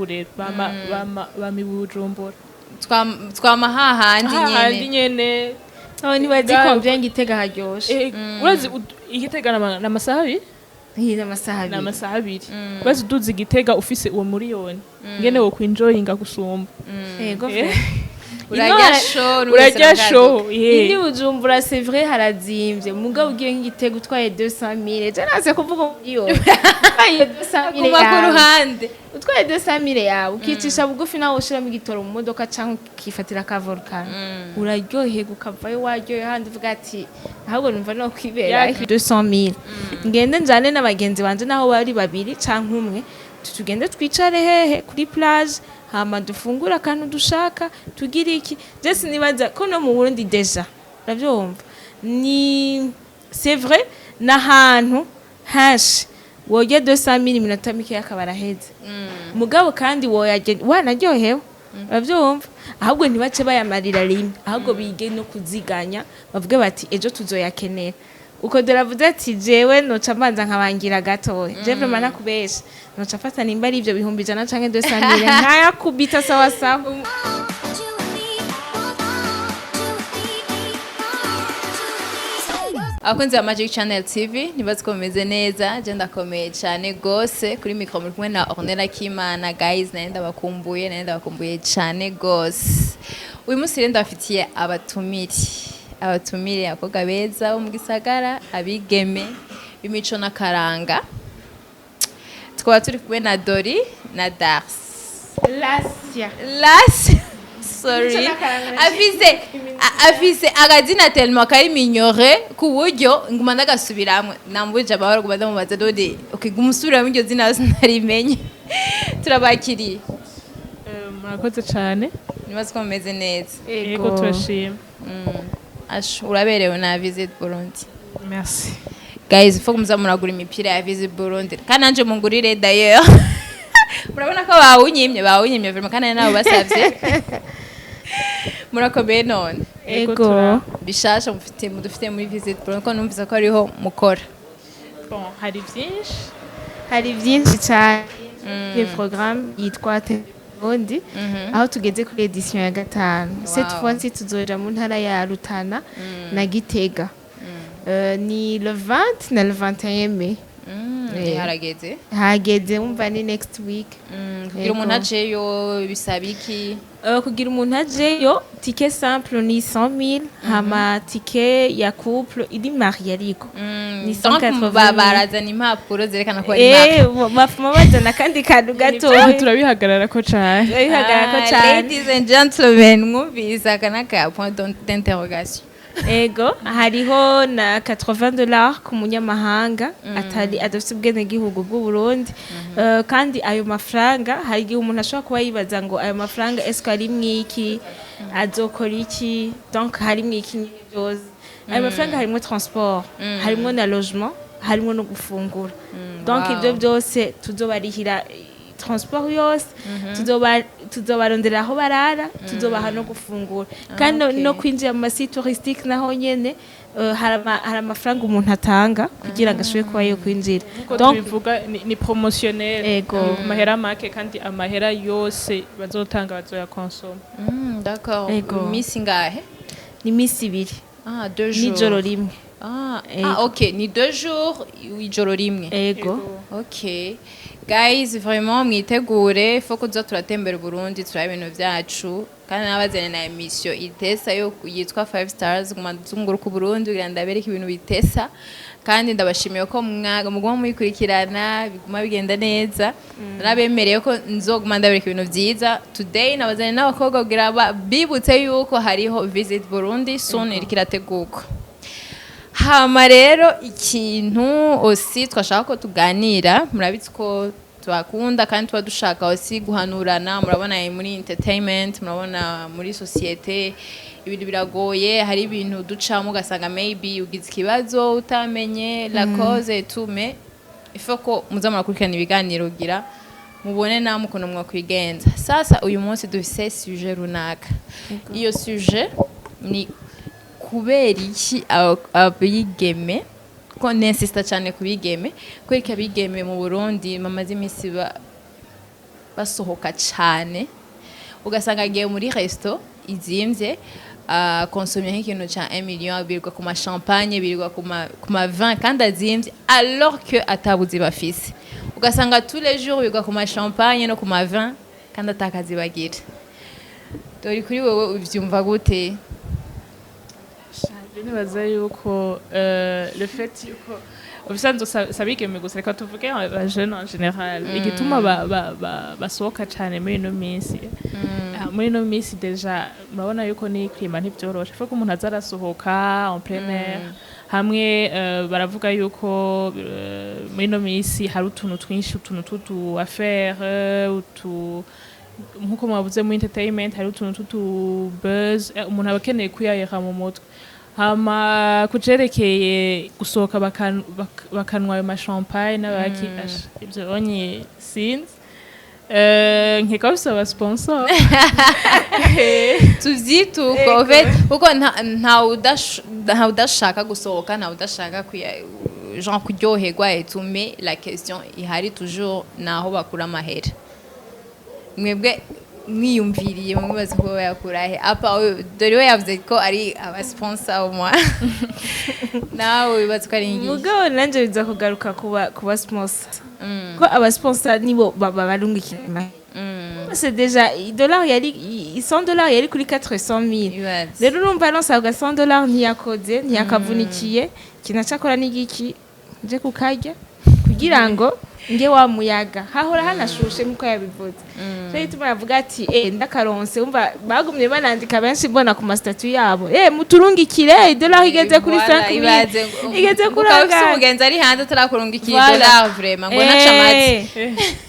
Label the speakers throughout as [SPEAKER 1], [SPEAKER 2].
[SPEAKER 1] Nk'akarorero, bama i Bujumbura.
[SPEAKER 2] Twama hahandi.
[SPEAKER 1] Hahandi
[SPEAKER 2] nyene.
[SPEAKER 1] Nyene.
[SPEAKER 3] Oh, ntibazi combien Gitega haryoshe.
[SPEAKER 1] Urazi Igitega n'amasaha 2.
[SPEAKER 3] Ni amasaha 2.
[SPEAKER 1] N'amasaha 2. Urazi uduze Igitega ufise uwo miliyoni, ngene wo kwinjoyinga gusumba.
[SPEAKER 3] Ego.
[SPEAKER 2] Urarya show.
[SPEAKER 1] Urarya show.
[SPEAKER 3] Indi Bujumbura, c'est vrai, harazimvye, mugabo ugiye nk'Igitega utwaye 200 000, je nase kuvuga miliyoni, utwaye 200 000
[SPEAKER 2] kuma ku
[SPEAKER 3] yawe,
[SPEAKER 2] ruhande.
[SPEAKER 3] Utwaye 200 000 yawe, ukicisha bugufi, nawe ushiramo igitoro mu modoka canke ukifatira ka volcan, uraryoherwa, ukavayo waryohewe, handi uvuga ati ahubwo numva no kwibera 200 000, ngende njane n'abagenzi banje, naho bari babiri canke umwe, tugende twicare hehe? Kuri plage, hama dufungure akantu dushaka, tugire iki. Je sinibaza ko no mu Burundi déjà, uravyumva, ni c'est vrai, n'ahantu henshi worya 200 000, iminota mike akaba araheze, mugabo kandi woyarya wanaryohewe, uravyumva. Ahubwo ntibace bayamarira rimwe, ahubwo bige no kuziganya, bavuge bati ejo tuzoyakenera. Uko dore avuze ati jewe noca mbanza nkabangira gatoya, je vraiment nakubesha, noca mfata nimba ari ivyo 100 000 canke 200 000, nkayakubita sawa sawa.
[SPEAKER 4] Two, three, four, two, three, four, two, three.
[SPEAKER 2] Abakunzi ba Magic Channel TV, nibaze ko mumeze neza. Je ndakomeye cyane gose. Kuri micro muri kumwe na Ornella Kimana. Guys, naye ndabakumbuye cyane gose. Uyu munsi rero ndabafitiye abatumire, abakobwa beza bo mu gisagara, abigeme b'imico n'akaranga. Tukaba turi kumwe na Dori na Dars.
[SPEAKER 3] Lasia.
[SPEAKER 2] Las, sorry.
[SPEAKER 3] Imico n'akaranga.
[SPEAKER 2] Afise akazina tellement kari mignore ku buryo nguma ndagasubiramwe, nambuje amahoro, nguma ndamubaza none okay, guma usubiramwo iryo zina, sinarimenye. Turabakiriye.
[SPEAKER 1] Murakoze cyane.
[SPEAKER 2] Nibaze ko mumeze neza.
[SPEAKER 1] Yego, turashima.
[SPEAKER 2] Ash, uraberewe na Visit Burundi.
[SPEAKER 1] Merci.
[SPEAKER 2] Guys, faut muza muragura imipira ya Visit Burundi, kandi nanje mungurire. D'ailleurs murabona ko bawunyimye vraiment, kandi nabo basavye. Murakomeye none?
[SPEAKER 1] Ego.
[SPEAKER 3] Ego.
[SPEAKER 2] Bishasha mufite, mudufite muri Visit Burundi, ko numvise ko ariho mukora?
[SPEAKER 1] Bon, hari byinshi.
[SPEAKER 3] Hari byinshi cyane. Iyo programme yitwa Burundi, aho tugeze kuri édition ya gatanu. Cette fois-ci tuzoja mu ntara ya Rutana na Gitega. Ni le 20 na le 21 mai.
[SPEAKER 2] Harageze.
[SPEAKER 3] Hageze, wumva ni next week.
[SPEAKER 2] Kugira
[SPEAKER 3] Yego.
[SPEAKER 2] umuntu ajeyo bisaba iki?
[SPEAKER 3] Kugira umuntu ajeyo, ticket simple ni 100 000, hama ticket ya couple iri marié ariko ni
[SPEAKER 2] Donc
[SPEAKER 3] 180 000.
[SPEAKER 2] barazana impapuro zerekana ko bari marié?
[SPEAKER 3] Bafuma bazana akandi kantu gatoya.
[SPEAKER 1] Turabihagarara ko cyane.
[SPEAKER 3] Bihagarara ko
[SPEAKER 2] Ah,
[SPEAKER 3] cyane.
[SPEAKER 2] Ladies and gentlemen, mwumvise aka n'aka point d'interrogation.
[SPEAKER 3] Ego, hariho na 80 $ ku munyamahanga atari adafite ubwenegihugu bw'u Burundi. Kandi ayo mafaranga, hari igihe umuntu ashobora kuba yibaza ngo ayo mafaranga est-ce que arimwo iki, azokora iki? Donc harimwo iki nyine byose. Ayo mafaranga harimwo transport, harimwo na logement, harimwo no gufungura. Donc ibyo byose tuzobarihira, transport yose tuzobarondera aho barara, tuzobaha no gufungura, kandi no kwinjira mu ma sites touristiques naho nyene, hari amafaranga umuntu atanga kugira ngo ashobore kuba yo kwinjira.
[SPEAKER 1] Nkuko
[SPEAKER 3] Donc
[SPEAKER 1] tubivuga, ni promotionnel.
[SPEAKER 3] Ego.
[SPEAKER 1] Ni ku mahera make, kandi amahera yose bazotanga bazoyakonsoma.
[SPEAKER 2] D'accord.
[SPEAKER 3] Ego.
[SPEAKER 2] Iminsi ingahe?
[SPEAKER 3] Ni iminsi 2.
[SPEAKER 2] Ah, 2 jours.
[SPEAKER 3] N'ijoro rimwe.
[SPEAKER 2] Ah,
[SPEAKER 3] Ego.
[SPEAKER 2] ah, ok, ni 2 jours, ijoro rimwe.
[SPEAKER 3] Ego.
[SPEAKER 2] Ok. Guys, vraiment mwitegure, faut ko tuza turatembera Burundi, turaba ibintu vyacu, kandi nabazane na émission itesa yo yitwa Five Stars, guma zunguruka Burundi kugira ndabereke ibintu bitesa. Kandi ndabashimiye ko muguma muyikurikirana, biguma bigenda neza. Narabemereye ko nzoguma ndabereka ibintu vyiza. Today nabazanye n'abakobwa kugira bibutse yuko hariho Visit Burundi soon iriko irategurwa. Hama rero ikintu aussi twashaka ko tuganira, murabizi ko tubakunda kandi tuba dushaka aussi guhanurana. Murabona muri entertainment, murabona muri société ibintu biragoye, hari ibintu ducamo ugasanga maybe ugize ikibazo utamenye la cause et tout, mais il faut ko muza murakurikirana ibiganiro kugira mubone namwe ukuntu mwakwigenza. Sasa uyu munsi dufise sujet runaka. Iyo sujet ni kubera iki abigeme, ko n'insista cyane ku bigeme, kubera iki abigeme mu Burundi bamaze iminsi Basohoka cane, ugasanga agiye muri resto izimvye, konsomye nk'ikintu ca 1 million, birirwa ku ma champagne, birirwa ku ma vin kandi azimvye, alors que atabuzi bafise. Ugasanga tous les jours birirwa ku ma champagne no ku ma vin kandi atakazi bagira. Dore kuri wewe uvyumva gute?
[SPEAKER 1] Je nibaza yuko le fait yuko ubusanzwe sabigeme gusa, reka tuvuge aba jeunes en général, igituma basohoka cane muri ino minsi. Muri ino minsi déjà murabona yuko ni climat ntivyoroshe, faut ko umuntu aza arasohoka en plein air. Hamwe baravuga yuko muri ino minsi hari utuntu twinshi, utuntu tw'utu affaire, utu nkuko mwavuze muri entertainment, hari utuntu tw'utu buzz, umuntu aba akeneye kwiyayera mu mutwe. Hama kucerekeye gusohoka bakanwa ayo mashampagne n'abaki, asha, ivyo onye sinzi. Nkeka bisaba sponsor.
[SPEAKER 2] Tuvyite uko en fait, kuko nta udashaka gusohoka, nta udashaka genre kuryoherwa et tout, mais la question ihari toujours naho bakura amahera. Mwebwe mwiyumviriye, mwibaza ko bayakura he? Apa dore we yavuze ko ari aba sponsor au moins, nawe wibaza ko ari ingiyi?
[SPEAKER 3] Mugabo nanje biza kugaruka kuba sponsor, ko aba sponsor nibo barungikira. C'est déjà dollar yari $100 yari kuri 400 000.
[SPEAKER 2] Ibaze.
[SPEAKER 3] Rero urumva aronsa $100 ntiyakoze, ntiyakavunikiye. Ikintu acakora n'igiki? Nje kukarya kugira ngo nge wa muyaga hahora hanashushe, nkuko yabivuze. So gituma yavuga ati ndakaronse. Umva, bagumye banandika benshi, mbona ku ma statuts yabo: "Muturungikire, idolari igeze kuri
[SPEAKER 2] Voilà,
[SPEAKER 3] 5000."
[SPEAKER 2] Ibaze
[SPEAKER 3] Igeze kuri
[SPEAKER 2] ukaba ufise
[SPEAKER 3] angahe?
[SPEAKER 2] Umugenzi ari hanze atarakurungikira
[SPEAKER 3] Voilà.
[SPEAKER 2] idolari, vraiment ngo naca amatsi.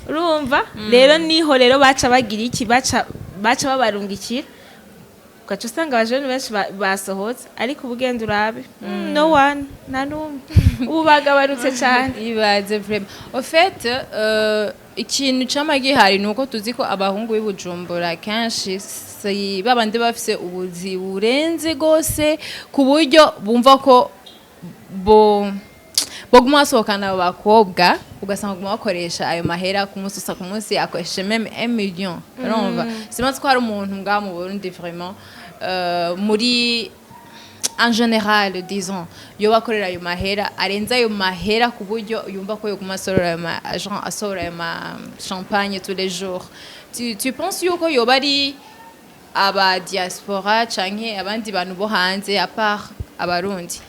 [SPEAKER 3] Urumva rero, niho rero baca bagira iki? Baca babarungikira, ugaca usanga abajene benshi basohotse. Ariko ubu ugenda urabe, no one, nta n'umwe, ubu bagabanutse cyane.
[SPEAKER 2] Ibaze vraiment. Au fait, ikintu cama gihari ni uko tuzi ko abahungu b'i Bujumbura kenshi si babandi bafise ubuzi burenze gose ku buryo bumva ko bo boguma basohokana abo bakobwa, ugasanga baguma bakoresha ayo mahera ku munsi usa ku munsi, akoresheje même 1 million. Urumva, simaze ko hari umuntu ngaha mu Burundi vraiment, muri en général disons, yo bakorera ayo mahera arenze ayo mahera ku buryo yumva ko yoguma asorora ayo ma genre asohora ayo ma champagne tous les jours. Tu penses yuko yoba ari aba diaspora canke abandi bantu bo hanze à part Abarundi?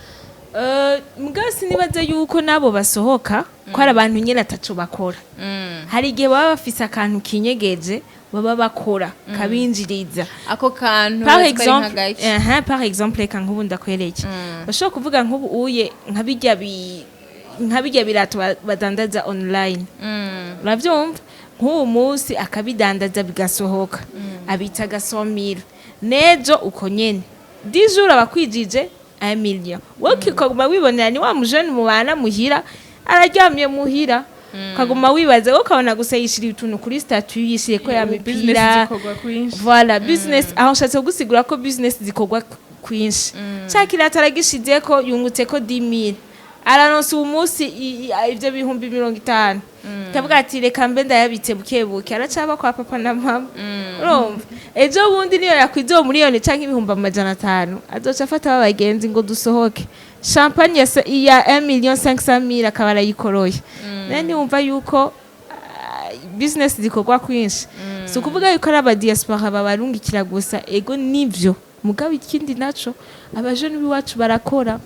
[SPEAKER 3] Mugabo sinibaza yuko nabo basohoka ko hari abantu nyene ataco bakora. Hari igihe baba bafise akantu kinyegeje baba bakora kabinjiriza.
[SPEAKER 2] Ako kantu
[SPEAKER 3] Par
[SPEAKER 2] bazi ko ari
[SPEAKER 3] exemple,
[SPEAKER 2] nk'agaki?
[SPEAKER 3] Aha, par exemple, reka nk'ubu ndakwereke. Bashobora kuvuga nk'ubu uye nka bijya birato badandaza online. Uravyumva, nk'uwo munsi akabidandaza bigasohoka, abita agasomira nejo uko nyene, 10 jours abakwijije 1 million. Wowe ukaguma wibonera ni wa mujene mubana muhira, araryamye muhira, ukaguma wibaza, wowe ukabona gusa yishiriye utuntu kuri statut, yishiriye ko ya
[SPEAKER 1] Business
[SPEAKER 3] mipira.
[SPEAKER 1] zikorwa kwinshi.
[SPEAKER 3] Voilà, business. Aho nshatse kugusigura ko business zikorwa kwinshi. Ca kirato aragishizeko, yungutse ko 10 000, araronsa uwu munsi ivyo 50,000, kavuga ati reka mbe ndayabitse buke buke, aracaba kwa papa na mama. Urumva, ejo bundi niyo yakwiza uwo miliyoni canke 500,000, azoca afata babagenzi ngo dusohoke, champagne ya 1 million 500 mille akaba arayikoroye. Nawe ntiwumva yuko business zikorwa kwinshi? Si ukuvuga yuko ari abadiaspora babarungikira gusa. Ego nivyo, mugabo ikindi naco, abajene b'iwacu barakora,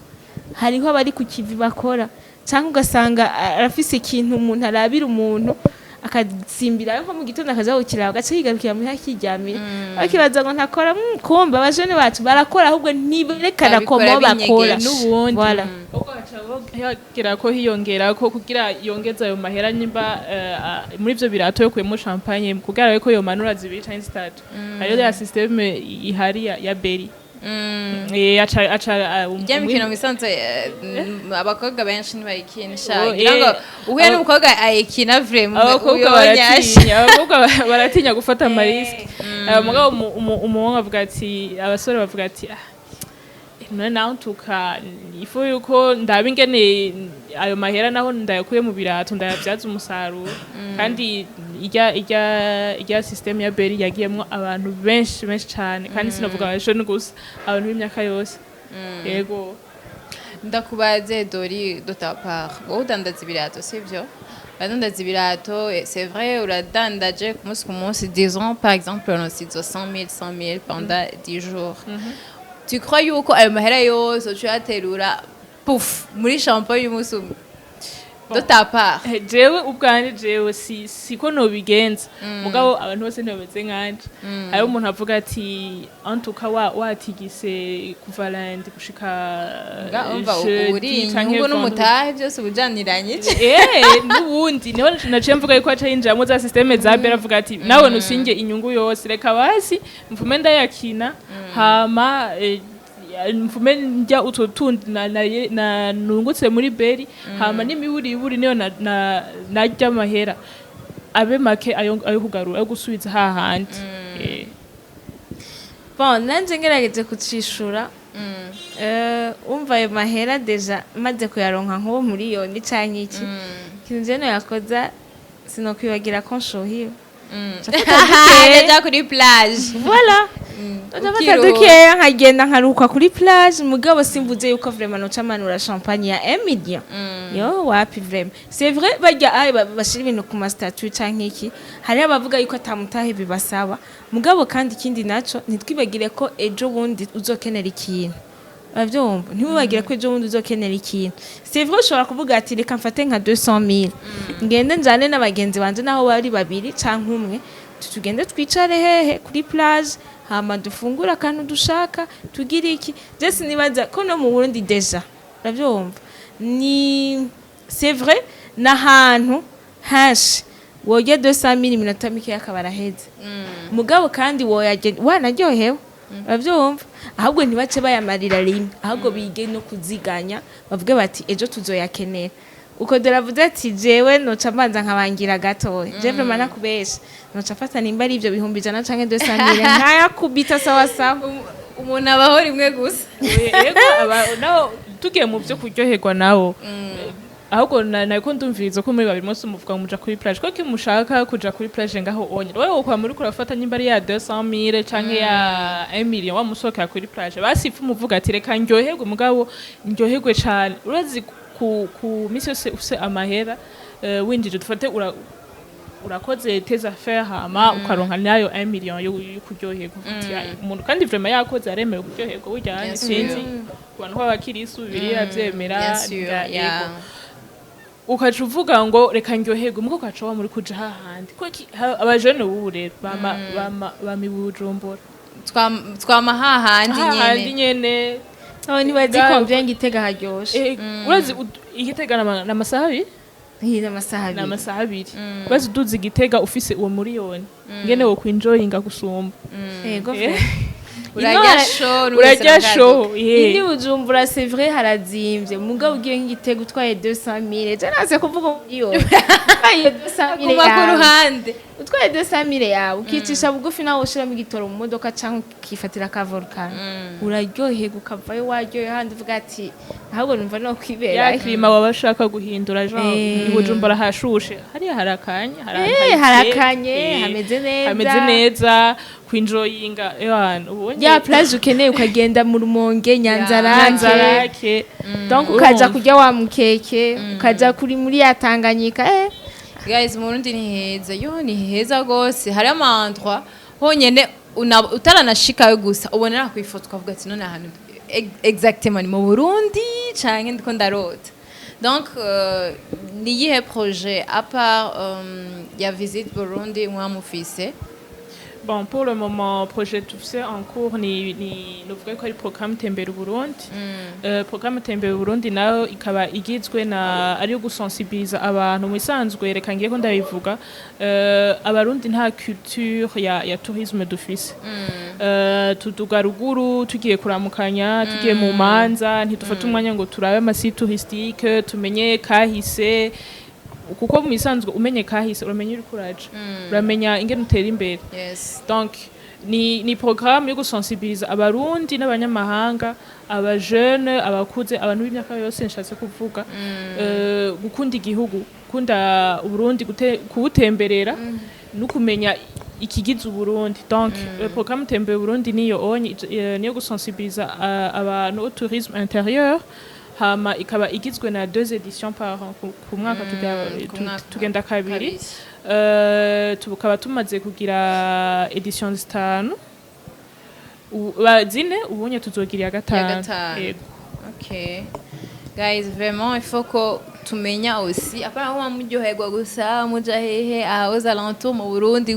[SPEAKER 3] hariho abari ku kivi bakora, cyangwa ugasanga arafise ikintu umuntu arabira, umuntu akasimbira nko mu gitondo akaja gukira, agaca yigarukira muhira akiryamira, bakibaza ngo ntakora. Kumbe abajene bacu barakora, ahubwo ntiberekana ko
[SPEAKER 2] Babikora
[SPEAKER 3] mo bakora.
[SPEAKER 2] binyegeje.
[SPEAKER 1] N'ubundi
[SPEAKER 3] Voilà.
[SPEAKER 1] ubwo haca hagira ko hiyongera ko kugira yongeze ayo mahera, nimba muri ivyo birato yokuyemo champagne, kugira arabe ko yomanura zibiri canke zitatu, hariyo ya système ihari ya beri. Aca
[SPEAKER 2] Ijya mikino misanzwe, abakobwa benshi ntibayikina sha.
[SPEAKER 1] Oh,
[SPEAKER 2] ngira ngo uhuye n'umukobwa ayikina vraiment.
[SPEAKER 1] Abakobwa baratinya, abakobwa baratinya gufata ama risques. Mugabo umuhungu avuga ati, abasore bavuga ati ah. None naho tuka ifu yuko ndaba ingene ayo mahera naho ndayakuye mu birato ndayabyaza umusaruro. Kandi irya système ya BERI yagiyemwo abantu benshi benshi cane, kandi sinavuga abajene gusa, abantu b'imyaka yose, yego.
[SPEAKER 2] Ndakubaze Dori, de ta part, wowe udandaza ibirato, sivyo? Uradandaza ibirato, c'est vrai, uradandaje ku munsi ku munsi. Disons par exemple uronse izo 100 000, 100 000 pendant 10 jours, tu crois yuko ayo mahera yose ucayaterura pouf muri champagne y'umunsi umwe, de ta part?
[SPEAKER 1] Jewe ubwanje, jewe si siko nobigenza, mugabo abantu bose ntibameze nkanje. Hariho umuntu avuga ati antuka wa watigise kuva lundi gushika
[SPEAKER 2] Nga umva
[SPEAKER 1] jeudi
[SPEAKER 2] uri
[SPEAKER 1] canke
[SPEAKER 2] inyungu
[SPEAKER 1] vendredi.
[SPEAKER 2] N'umutahe byose ubujaniranye.
[SPEAKER 1] N'ubundi niho naciye mvuga yuko aca yinjiramo za système za BERI, avuga ati nawe nusinge inyungu yose, reka basi mvume ndayakina, hama mvume ndya utwo tundi na nungutse muri BERI, hama n'imiburiburi niyo narya amahera abe make ayo kugarura, ayo gusubiza hahandi.
[SPEAKER 3] Bon, nanje ngerageje kucishura. Umva, ayo mahera déjà maze kuyaronka nk'uwo miliyoni canke iki kintu je noyakoza, sinokwibagira ko nshuhiwe.
[SPEAKER 2] Déjà kuri plage.
[SPEAKER 3] Voilà, ndafata
[SPEAKER 2] Ukiruhuka.
[SPEAKER 3] Dukeya nkagenda nkaruhuka kuri plage, mugabo simvuze yuko vraiment noca manura champagne ya 1 million, yo wapi. Vraiment, c'est vrai, barya ay bashira ibintu ku ma statut canke iki, hariho abavuga yuko atamutahe bibasaba. Mugabo kandi ikindi naco, ntitwibagire ko ejo bundi uzokenera ikintu. Uravyumva? Ntiwibagire ko ejo bundi uzokenera ikintu. C'est vrai, ushobora kuvuga ati reka mfate nka 200 000, ngende njane n'abagenzi banje, naho bari babiri canke umwe, tugende twicare hehe, kuri plage, hama dufungure akantu dushaka, tugire iki. Je sinibaza ko no mu Burundi déjà, uravyumva, ni c'est vrai, n'ahantu henshi worya 200 000 iminota mike akaba araheze. Mugabo kandi woyarya wanaryohewe, uravyumva? Ahubwo ntibace bayamarira rimwe, ahubwo bige no kuziganya, bavuge bati ejo tuzoyakenera. Uko dore avuze ati jewe noca mbanza nkabangira gatoya, je vraiment nakubesha, noca mfata nimba ari ivyo 100,000 canke 200 000 nkayakubita sawa sawa.
[SPEAKER 2] Umuntu abaho rimwe gusa.
[SPEAKER 1] Yego, naho tugiye mu byo kuryoherwa nawo, ahubwo nariko ndumviriza ko muri babiri mwese muvuga ngo muja kuri plage, ko mushaka kuja kuri plage ngaho onye wewe ukwa muri kurafata nyimba ari ya 200 000 canke ya 1 million, wamusohokera kuri plage, basi ipfa umuvuga ati reka ndyoherwe, mugabo ndyoherwe cane. Urazi ku misi yose ufise amahera, winjije, dufate urakoze tes affaires, hama ukaronka nayo 1 million yo kuryoherwa. Uti, "Ay, umuntu kandi vraiment yakoze aremewe kuryoherwa burya."
[SPEAKER 2] Bien
[SPEAKER 1] Sinzi, ku bantu b'abakirisu Bibiliya iravyemera.
[SPEAKER 2] Bien sûr.
[SPEAKER 1] Yego. Ukaca uvuga ngo reka ndyoherwe, muko ukaca wa muri kuja hahandi kuko abajene ubu rero bama i Bujumbura.
[SPEAKER 2] Twama hahandi.
[SPEAKER 1] Hahandi
[SPEAKER 2] nyene.
[SPEAKER 1] Nyene.
[SPEAKER 3] Oh, ntibazi combien Gitega haryoshe.
[SPEAKER 1] Urazi Igitega n'amasaha abiri.
[SPEAKER 3] Ni amasaha abiri.
[SPEAKER 1] N'amasaha abiri. Urazi uduze Igitega ufise uwo miliyoni ngene wo kwinjoyinga gusumba.
[SPEAKER 3] Yego.
[SPEAKER 2] Urarya show.
[SPEAKER 1] Urarya show.
[SPEAKER 3] Indi Bujumbura, c'est vrai, harazimvye, mugabo ugiye nk'Igitega utwaye 200 000, je nase kuvuga miliyoni, utwaye 200 000
[SPEAKER 2] kuma ku
[SPEAKER 3] yawe,
[SPEAKER 2] ruhande.
[SPEAKER 3] Utwaye 200 000 yawe, ukicisha bugufi, nawe ushiramo igitoro mu modoka canke ukifatira ka volcano, uraryoherwa ukavayo waryohewe handi uvuga ati ahubwo numva no
[SPEAKER 1] Ya
[SPEAKER 3] kwiberayo.
[SPEAKER 1] Climat waba ashaka guhindura genre, i Bujumbura hashushe, hariya harakanye.
[SPEAKER 3] Harakanye, hameze neza.
[SPEAKER 1] Hameze neza kwinjoyinga ewana ubonye.
[SPEAKER 3] Ya plage ukeneye ukagenda mu Rumonge, Nyanzarake.
[SPEAKER 1] Nyanzarake.
[SPEAKER 3] Donc ukaja
[SPEAKER 1] Urumva.
[SPEAKER 3] kurya wa mukeke, ukaja kuri muri ya Tanganyika.
[SPEAKER 2] Guys, mu Burundi ni heza, yo ni heza gose. Hari ama endroit honyene utaranashikayo gusa ubonera ku ifoto ukavuga ati none ahantu exactement ni mu Burundi canke ndiko ndarota? Donc ni iyihe projet à part ya Visit Burundi mwamufise?
[SPEAKER 1] Bon, pour le moment, projet tufise en cours ni nuvuga ko ari programme Tembera Burundi. Programme Tembera Burundi nayo ikaba igizwe na ari yo gusensibiliza abantu. Mu isanzwe, reka ngiye ko ndabivuga, abarundi nta culture ya tourisme dufise. Tuduga ruguru tugiye kuramukanya, tugiye mu manza, ntidufata umwanya ngo turabe ama sites touristiques, tumenye kahise, kuko mu isanzwe umenye kahise uramenya uriko uraja, uramenya ingene utera imbere. Donc Ni programme yo gusensibiliza Abarundi n'abanyamahanga, aba jeunes, abakuze, abantu b'imyaka yose nshatse kuvuga, gukunda igihugu, gukunda Uburundi, kubutemberera no kumenya ikigize Uburundi. Donc programme Tembera Uburundi niyo onye niyo gusensibiliza abantu au tourisme intérieur. Hama ikaba igizwe na deux éditions par an, ku mwaka
[SPEAKER 2] Ku mwaka.
[SPEAKER 1] tugenda kabiri.
[SPEAKER 2] Kabiri.
[SPEAKER 1] Tukaba tumaze kugira édition zitanu, zine, ubunye tuzogira iya gatanu.
[SPEAKER 2] Gatanu.
[SPEAKER 1] Yego.
[SPEAKER 2] Okay. Guys, vraiment, il faut ko tumenya aussi. Apana kuba muryoherwa gusa, muja hehe, aha aux alentours mu Burundi,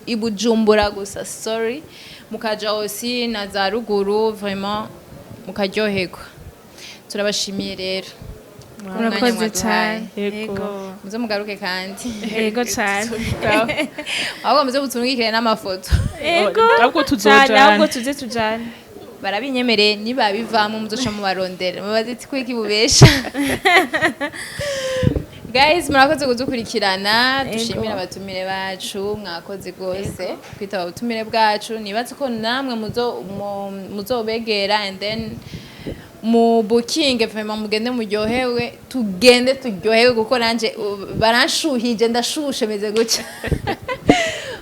[SPEAKER 2] i Bujumbura gusa, sorry. Mukaja aussi na za ruguru, vraiment, mukaryoherwa. Turabashimiye rero ku mwanya
[SPEAKER 3] Murakoze
[SPEAKER 2] mwaduhaye.
[SPEAKER 3] cyane.
[SPEAKER 1] Yego.
[SPEAKER 2] Muze mugaruke kandi.
[SPEAKER 3] Yego cyane.
[SPEAKER 2] Ahubwo muze mutungikire n'amafoto.
[SPEAKER 3] Yego.
[SPEAKER 1] Ahubwo
[SPEAKER 3] cyane.
[SPEAKER 1] tuzojana.
[SPEAKER 3] Ahubwo tuze tujane.
[SPEAKER 2] Barabinyemereye, nibabivamo muzoca mubarondera mubaze ati kwiki bubesha. Guys, murakoze kudukurikirana. Dushimira abatumire bacu, mwakoze rwose kwitaba ubutumire bwacu. Nibatse ko namwe muzobegera and then mu booking, vraiment mugende muryohewe, tugende turyohewe, kuko nanje baranshuhije, ndashushe meze gutya.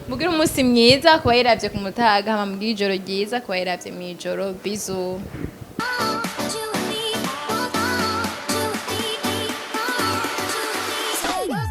[SPEAKER 2] Mugire umunsi mwiza kuba yiravye ku mutaga, hama mugire ijoro ryiza kuba yiravye mw'ijoro. Bisous.
[SPEAKER 4] Oh.